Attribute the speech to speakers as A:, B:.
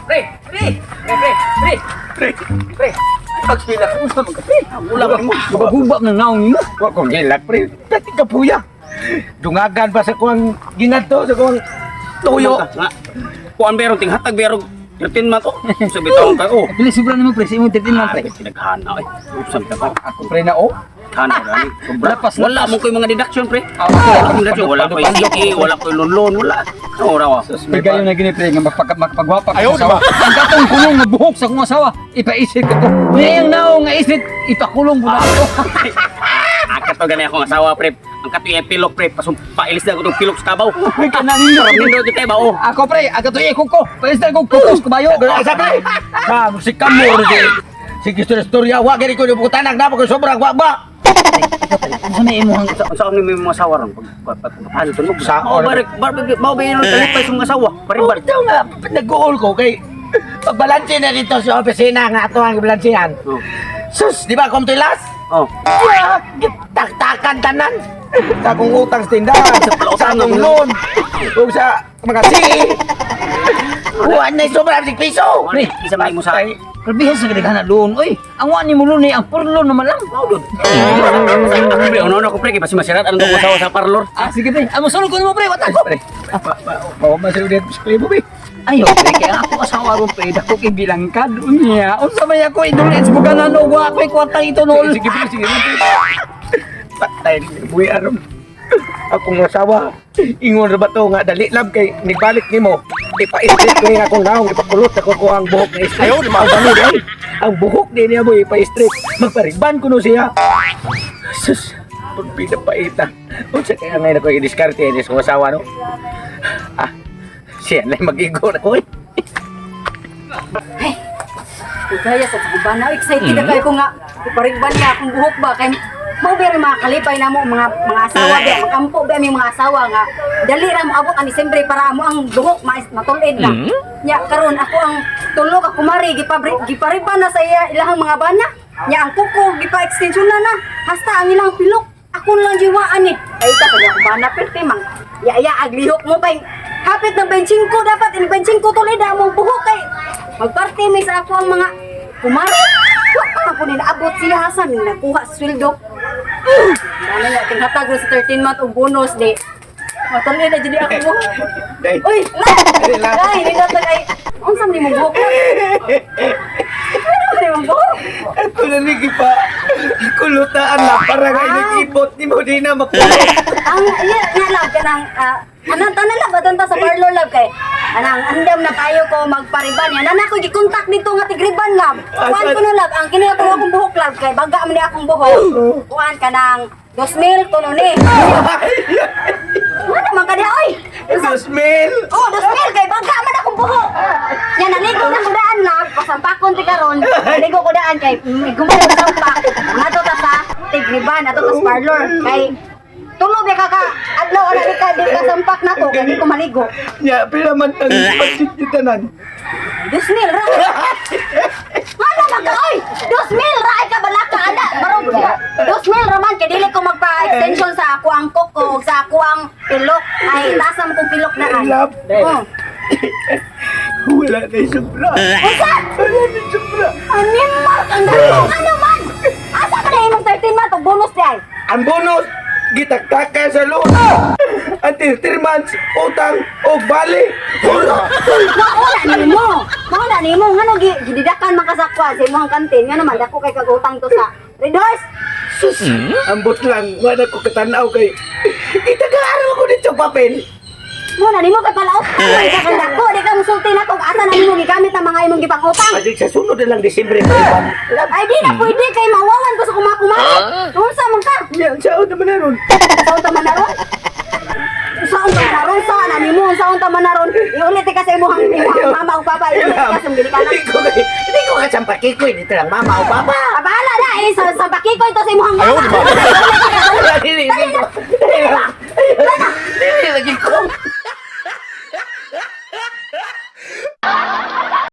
A: Pre, pre, pre, pre, pre,
B: Pre,
A: pre. Pagpila ko sa mga pre. Wala ka mo.
B: Guba ng naong nimo. Wa kong gilak, pre. Dati ka puya. Dungagan pa sa kuang ginadto sa kuang tuyo.
A: Nga. Kuan meron ting hatag meron 13 man to. Sa bitawon ka oh.
C: Pili sobra nimo, pre, sa imong 13 man, pre.
A: Pinaghana eh. Usam ka pa.
C: Ako, pre, na oh.
A: Hana gani. Sobra.
C: Lapas,
A: Wala mo koy mga deduction, pre.
C: Ah,
A: Wala akong deduction, wala koy CA, wala koy loan, wala. Ora wa.
C: Pigayon na gini, pre, nga makapagwapa ka sa asawa. Ang katong kulong nga buhok sa akong asawa, ipaisip ko to. Unya ang naong nga isip, ipakulong ko na ako.
A: Akat to gani akong asawa, pre. Ang katoy pilok, pre. Pasum pailis na ko tong pilok sa kabaw.
C: Uy, kanan ninyo.
A: Nindot jud kay ba oh.
C: Ako, pre, aga to ko ko. Pailis na ko kukos kabayo.
B: Asa, pre? Sa si kamo si si Kristo istorya wa gani ko butanak na ko sobrang wa ba.
C: Unsa may imong
A: Sa ni may mga asawa ron pag pag to mo.
B: Sa-
A: Oh, bare bare mao ba yun talipay sa mga asawa? Pare
B: Bar daw nga nag-goal ko kay pagbalanse na dito sa opisina nga ato ang balansehan.
A: Oh.
B: Sus, di ba komtilas?
A: Oh.
B: Yeah, gitaktakan tanan. Sa akong utang sa tindahan, sa akong loan, ug sa mga si. Kuan na sobra sig piso.
A: Pre, isa may mo sa
B: Ay,
C: Kalbihan sa kadaghan na loan. Oy, ang wa ni mo loan eh, ang purlo naman lang.
A: Mao dud. Pre, ono ako, pre, kay basi masirat ang tong asawa sa parlor.
C: Ah, sige, pre. Amo sulod ko nimo, pre, wata ko.
B: Pre, pa ma sila dito sa klibo, be.
C: Ayo, pre, kaya ako asawa ron, pre, dako kay bilangkad. Unya, unsa may ako idulit sa buganan og wa ako'y kwartang itunol.
B: Sige, pre, sige, pre. Patay buhi aron. Akong asawa, ingon ra ba to nga dali lang kay nigbalik nimo. Ipa-straight ko yung akong naong, ipakulot ako ko ang buhok na straight. Ayaw, ang banod ay. Ang buhok din niya mo ipa-straight. Magpariban ko no siya. Sus, pagpila paita. Unsa kaya ngayon ako i-diskarte ini sa asawa no? Ah, siya na mag-igo na ko eh.
D: Gaya sa kubana, excited na kayo ko nga iparigban niya akong buhok ba kay mao ba rin mga kalipay na mo mga mga asawa ba makampo ba mi mga asawa nga dali ra mo abot ang Disyembre para amo ang buhok matulid na. Nya karon ako ang tulo ka kumari gipariban na sa iya ilahang mga bana. Nya ang kuko gipa-extension na na hasta ang ilang pilok ako na lang jiwaan ni. Ay ta sa akong bana perti mang ya ya aglihok mo pa hapit ng 25 dapat in 25 tulid na among buhok kay magparte mi sa ako ang mga kumari. Wa pa man po ni naabot siya hasan nakuha sa sweldo. Ano na tinghatag sa 13 month og bonus di. Matuloy na jud ako mo.
B: Day.
D: Uy, la. Dai, nindot ay unsa man imong buhok? Ano man imong buhok?
B: Ako na ni pa kulutaan na para nga inigibot ni mo di na makulot.
D: Ang iya nga lab kanang anang tanan lab adto ta sa parlor lab kay anang andam na kayo ko magpariban yan. Nana ko gikontak dito nga tigriban lab. Kuan ko no lab ang kini ako akong buhok lab kay baga man ni akong buhok. Kuan kanang 2,000 kuno ni. Wala man ka di oy.
B: Susmil!
D: Oh, 2,000 kay baga man akong buhok. Yan naligo na ko daan lab, pasampakon ti karon. Naligo ko daan kay gumala sa sampak. Ngadto ta sa tigriban ato ta sa parlor kay tulog ya kaka adlaw ana di ka sampak nako kay di ko maligo.
B: Nya, pila man ang budget ni tanan.
D: 2,000 ra. Wala man ka oy. 2,000 ra ay ka balaka ana barog. 2,000 ra man kay dili ko magpa-extension sa ako ang koko ug sa ako ang pilok ay taas naman kong pilok na ay.
B: Love.
D: Oh.
B: Wala na yung sobra.
D: Unsa?
B: Wala na yung sobra.
D: Animal kang dako ano man? Asa ka na imong 13 month og bonus di ay?
B: Ang bonus, gitaktakan sa loan. Ang 3 months, utang o bali. Wala.
D: Mauna nimo. Mauna nimo ngano gididakan man ka sa kwa sa imong kantin ngano man dako kay kag-utang to sa Red Horse.
B: Sus, ambot lang. Wala ko katanaw kay. Itagaaro ko dito papel.
D: Mo na nimo kay palaot man ka kang dako di ka musulti na kung asa na nimo gigamit ang mga imong gipangutang.
B: Adik sa sunod na lang Disyembre. Pariban.
D: Ay di na pwede kay mawawan ko sa kumakumari. Unsa man ka?
B: Nya, saan naman na ron?
D: Saon ta man naron? Saon ta man naron? Saan na nimo? Saon ta man naron? Iulit ka sa imong imong mama ug papa. Iulit ka sa imong ginikanan.
B: Hindi ko kasampaki ko. Hindi lang mama o papa.
D: Ah, bahala na eh sa pakikoy to sa imong mama.
B: Dili, dili, dili. Dili, lagi ko.